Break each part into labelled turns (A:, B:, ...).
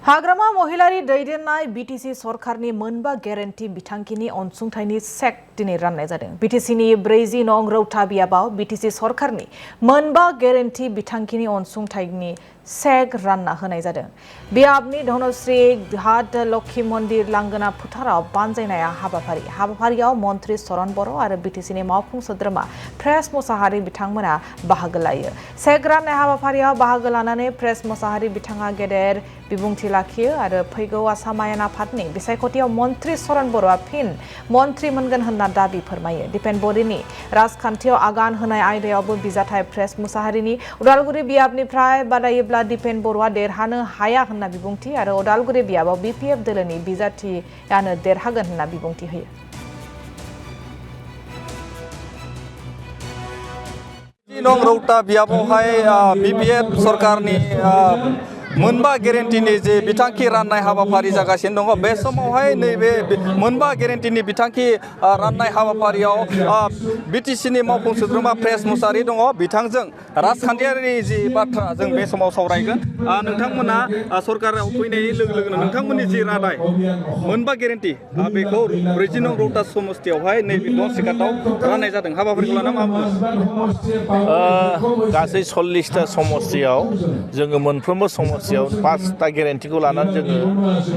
A: हाग्रामा महिलारि दैदेननाय BTC सरकारनि मोनबा guarantee बिथांखिनि अनसुंथाइनि चेक दिनै राननाय जादों। बीटीसीनि 40 नं रौता बियाबाव बीटीसी सरकारनि मोनबा गेरेन्टि बिथांखिनि अनसुंथाइनि चेक रानना होनाय जादों। बियाबनि धनश्री घाट लक्ष्मी मन्दिर लांगोना फोथाराव बानजायनाय हाबाफारियाव मन्त्री चरण बर' आरो बीटीसीनि मावफुं सोद्रोमा प्रेस मोसाहारि बिथांमोना बाहागो लायो। चेक राननाय हाबाफारियाव बाहागो लानानै प्रेस मोसाहारि बिथाङा गेदेर बिबुंथि लाखियो आरो फैगौ आसाम आयेन आफादनि बिसायख'थियाव मन्त्री चरण बर'आ फिन मन्त्री मोनगोन होनना दाबि फोरमायो। दिपेन बरिनि राजखान्थियाव आगान होनाय आयदायावबो बिजाथाय प्रेस मोसाहारिनि उदालगुरि बियाबनिफ्राय बादायोब्ला दिपेन बर'आ देरहानो हाया होनना बिबुंथि आरो उदालगुरि बियाबाव बीपीएफ दोलोनि बिजाथियानो देरहागोन होनना बिबुंथि होयो।
B: नं रौता बियाबावहाय बीपीएफ सरकारनि मोनबा गेरेन्टिनि जे बिथांखि राननाय हाबाफारि जागासिनो दङ। बे समावहाय नैबे मोनबा गेरेन्टिनि बिथांखि राननाय हाबाफारियाव बीटीसीनि मावफुं सोद्रोमा प्रेस मोसाहारि दङ। बिथांजों राजखान्थियारि जि बाथ्रा जों बे समाव सावरायगोन। नोंथांमोना सरकाराव फैनायनि लोगो लोगोनो नोंथांमोननि जि रादाय मोनबा गेरेन्टि बेखौ 40 नं रौता समस्तियावहाय नैबे दनसिकाटआव राननाय जादों। हाबाफारिखौ लाना मा बुङो?
C: गासै 40टा समस्तियाव जोङो मोनफ्रोमबो समस्तियाव 5टा गेरेन्टिखौ लानानै जोङो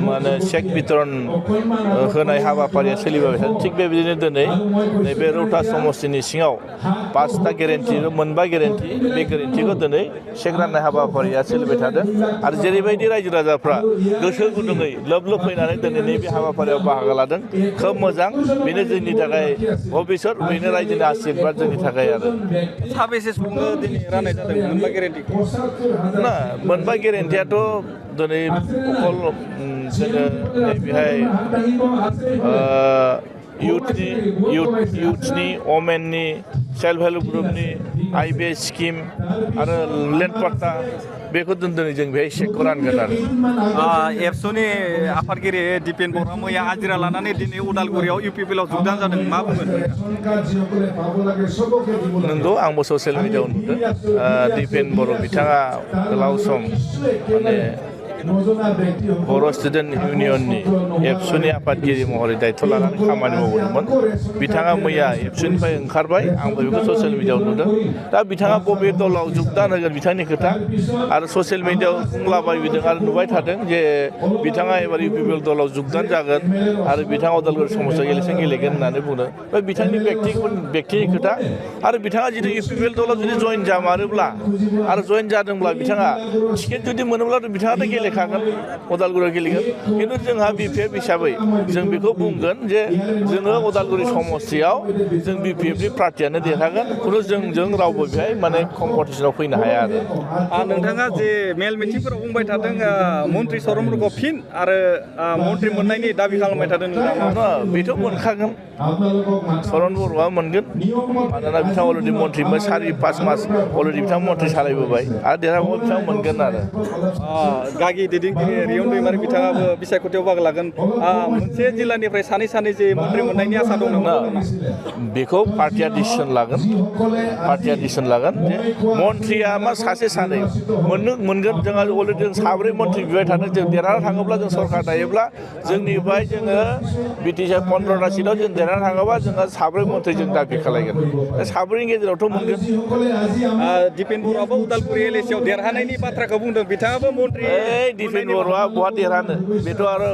C: माने चेक बितरन होनाय हाबाफारिया सोलिबाय थादों। थिग बेबायदिनो दिनै नैबे रौता समस्तिनि सिङाव 5टा गेरेन्टि मोनबा गेरेन्टि बे गेरेन्टिखौ दिनै चेक राननाय हाबाफारिया सोलिबाय थादों आरो जेरैबायदि रायजो राजाफ्रा गोसो गुदुङै लोब लोब फैनानै दिनै नैबे हाबाफारियाव बाहागो लादों खोब मोजां। बेनो जोंनि थाखाय भबिष्यत, बेनो रायजोनि आशीर्बाद जोंनि थाखाय आरो।
B: साबेसे सुबुंनो दिनै राननाय जादों मोनबा गेरेन्टि?
C: ना मोनबा गेरेन्टियाथ' दिनै अकल जोङो नैबेहाय इउथनि वमेननि सेल्फ हेल्प ग्रुपनि IBS स्किम आरो लेन्ड पाट्टा बेखौ दिनै जों बेहाय चेकखौ रानगोन आरो।
B: एबसुनि आफादगिरि दिपेन बर'आ मैया हाजिरा लानानै दिनै उदालगुरियाव UPPLआव जुगदान जादों। मा बुंगोन?
C: नंगौ, आंबो ससियेल मिडियाआव नुदों। दिपेन बर' बिथाङा गोलाव सम माने बर' स्टुडेन्ट इउनियननि एबसुनि आफादगिरि महरै दायथ' लानानै खामानि मावदोंमोन। बिथाङा मैया एबसुनिफ्राय ओंखारबाय, आंबो बेखौ ससियेल मिडियाआव नुदों। दा बिथाङा बबे दलाव जुगदान होगोन बिथांनि खोथा, आरो ससियेल मिडियाआव बुंलाबायदों आरो नुबाय थादों जे बिथाङा एबार UPPL दलाव जुगदान जागोन आरो बिथाङा उदालगुरि समस्तियाव इलेक्सन गेलेगोन होननानै बुंदों। बे बिथांनि व्यक्तिनि खोथा। आरो बिथाङा जुदि UPPL दलाव जुदि जइन जामारोब्ला आरो जइन जादोंब्ला बिथाङा टिकेट जुदि मोनोब्लाथ' बिथाङाथ' गेलेखागोन, उदालगुरियाव गेलेगोन। खिन्थु जोंहा BPF हिसाबै जों बेखौ बुंगोन जे जोङो उदालगुरि समस्तियाव जों BPFनि पार्टियानो देरहागोन। खुनु जों रावबो बेहाय माने कम्पिटिसनाव फैनो हाया आरो।
B: नोंथाङा जे मेल मिटिंफोराव बुंबाय थादों मन्त्री चरण बर'खौ फिन आरो मन्त्री मोननायनि दाबि खालामबाय थादों।
C: बेथ' मोनखागोन, चरण बर'आ मोनगोन। मानोना बिथाङा अलरेडि मन्त्रिमोन, 4-5 मास अलरेडि बिथाङा मन्त्रि सालायबोबाय आरो देरहागौ बिथाङा मोनगोन आरो।
B: गागि दैदेनगिरि रियन दैमारि बिथाङाबो बिसायख'थियाव बाहागो लागोन। मोनसे जिल्लानिफ्राय सानै जे मन्त्रि मोननायनि आसा दं नामा?
C: बेखौ पार्टिया डिसिसन लागोन जे मन्त्रिया मा सासे सानै मोनगोन। जोंहा अलरेडि जों 7 मन्त्रि बिबाय थादों। जों देरहाना थाङोब्ला, जों सरकार दायोब्ला जोंनिफ्राय जोङो BTC 15टा सिटआव जों देरहाना थाङोबा जोङो 7 मन्त्रि जों दाबि खालायगोन। 7नि गेजेरावथ' मोनगोन।
B: दिपेन बर'आबो उदालगुरि LAC आव देरहानायनि बाथ्राखौ बुंदों। बिथाङाबो मन्त्रि
C: दिपेन बर'आ बहा देरहानो? बेथ' आरो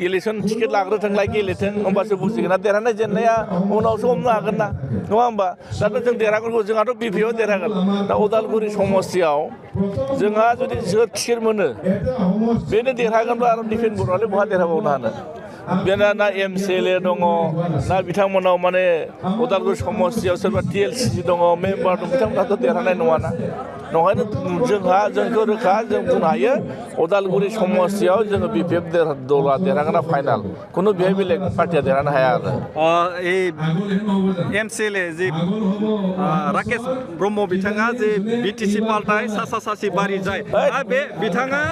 C: इलेक्सन टिकेट लाग्रोथोंलाय, गेलेथों, होमबासो बुजिगोन ना। देरहानाय जेननाया उनावसो हमनो हागोन ना, नङा होमबा? दाथ' जों देरहागोनखौ जोंहाथ' BPF देरहागोन। दा उदालगुरि समस्तियाव जोंहा जुदि सोर टिकेट मोनो बेनो देरहागोनब्ला आरो दिपेन बर'आलाय बहा देरहाबावनो हानो? बेना ना MCLA दङ, ना बिथांमोनाव माने उदालगुरि समस्तियाव सोरबा TLC दङ, मेम्बार दं, बिथांमोनाथ' देरहानाय नङाना। नंखायनो जोंखौ रोखा जों बुंनो हायो उदालगुरि समस्तियाव जोङो BPF दला देरहागोना फाइनाल। खुनु बेहाय बेलेग पार्टिया देरहानो हाया आरो।
B: MCLA जे राकेश ब्रह्म बिथाङा जे BTC पाल्टाय सासि बारि जाय, बे बिथाङा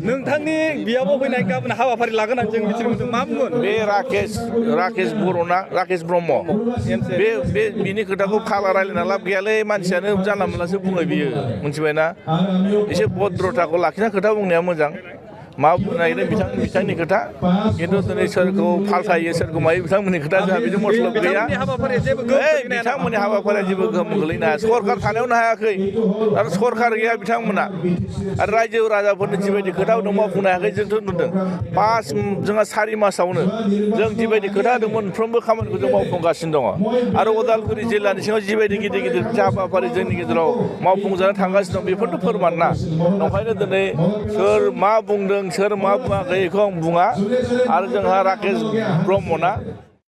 B: नोंथांनि बियाबाव फैनाय गाबोन हाबाफारि लागोन होननानै जों मिथिनो मोनदों। मा बुंगोन?
C: बे राकेश ब्रह्म बे बिनि खोथाखौ फाला रायलायना लाब गैयालै। मानसियानो जानला मोनलासो बुङो बियो, मिथिबायना? एसे भद्रताखौ लाखिना खोथा बुंनाया मोजां। मा बुंनो नागिरदों बिथांनि खोथा खिन्थु दिनै सोरखौ फाल्थायो सोरखौ मायो बिथांमोननि खोथा जोंहा बिदि मतलब गैया बिथांमोननि हाबाफारिया जेबो गोहोम गोग्लैनो हाया सरकार थानायावनो हायाखै आरो सरकार गैया बिथांमोना आरो रायजो राजाफोरनो जिबायदि खोथा होदों मावफुंनो हायाखै जोंथ' नुदों जोंहा 4 मासावनो जों जिबायदि खोथा होदों मोनफ्रोमबो खामानिखौ जों मावफुंगासिनो दङ आरो उदालगुरि जिल्लानि सिङाव जिबायदि गिदिर गिदिर हाबाफारि जोंनि गेजेराव मावफुंजानो थांगासिनो दं बेफोरनो फोरमान ना ओंखायनो दिनै सोर मा बुंदों सोर मा बुङाखै बेखौ आं बुङा आरो जोंहा राकेश ब्रह्मना